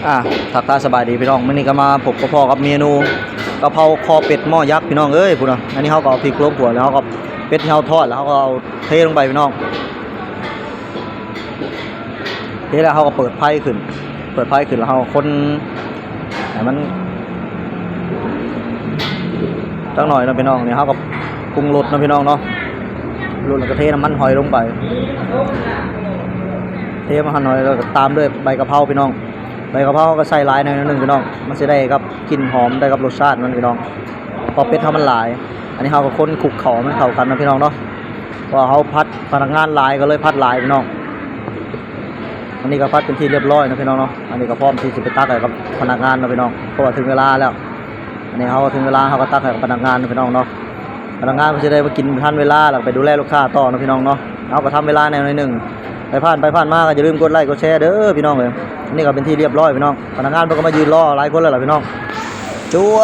ອ່າ ທັກທາຍສະບາຍດີພີ່ນ້ອງ, ມື້ນີ້ກໍມາພົບກັບພໍ່ກັບເມນູກະເພົາຄໍເປັດໝໍ້ຍັກພີ່ນ້ອງເອີຍ. ພຸ້ນນະ ອັນນີ້ເຮົາກໍເອົາພິກລົງຂົ້ວ ແລ້ວເຮົາກໍເປັດທີ່ເຮົາທອດ ແລ້ວເຮົາກໍເອົາເທລົງໄປພີ່ນ້ອງ, ເທແລ້ວເຮົາກໍເປີດໄຟຂຶ້ນ ເປີດໄຟຂຶ້ນ ແລ້ວເຮົາຄົນໃຫ້ມັນຈັກໜ້ອຍເນາະພີ່ນ້ອງ. ນີ້ເຮົາກໍປຸງລົດເນາະພີ່ນ້ອງເນາະ, ລົດແລ້ວກໍເທນ້ຳມັນຫອຍລົງໄປ ເທນ້ຳມັນຫອຍ ແລ້ວກໍຕາມດ້ວຍໃບກະເພົາພີ່ນ້ອງ. ໃບກະເພົາເຮົາກໍໃສ່ຫຼາຍໜ້ອຍໜຶ່ງພີ່ນ້ອງ, ມັນຊິໄດ້ກັບກິ່ນຫອມ ໄດ້ກັບລົດຊາດມັນພີ່ນ້ອງ, ເພາະເປັດເຮົາມັນຫຼາຍ. ອັນນີ້ເຮົາກໍຄົນຄຸກເຂົ້າໃຫ້ມັນເຂົ້າກັນນະພີ່ນ້ອງເນາະ, ເພາະວ່າເຮົາຜັດ ພະນັກງານຫຼາຍກໍເລີຍຜັດຫຼາຍພີ່ນ້ອງ. ອັນນີ້ກໍຜັດເປັນທີ່ຮຽບຮ້ອຍນະພີ່ນ້ອງເນາະ, ອັນນີ້ກໍພ້ອມທີ່ຊິໄປຕັກໃຫ້ກັບພະນັກງານນະພີ່ນ້ອງ, ເພາະວ່າເຖິງເວລາແລ້ວ. ອັນນີ້ເຮົາກໍເຖິງເວລາ ເຮົາກໍຕັກໃຫ້ກັບພະນັກງານນະພີ່ນ້ອງເນາະ. ພະນັກງານເພິ່ນຊິໄດ້ມາກິນທັນເວລາ ແລ້ວໄປດູແລລູກຄ້າຕໍ່ນະພີ່ນ້ອງເນາະ. ເຮົາກໍທຳເວລາແນວໜ້ອຍໜຶ່ງ, ໃຜຜ່ານໄປຜ່ານມາກໍຢ່າລືມກົດໄລກົດແຊເດີພີ່ນ້ອງເອີຍ. ອັນນີ້ກໍເປັນທີ່ຮຽບຮ້ອຍພີ່ນ້ອງ, ພະນັກງານເພິ່ນກໍມາຢືນລໍຫຼາຍຄົນແລ້ວລະພີ່ນ້ອງ. ຈົວ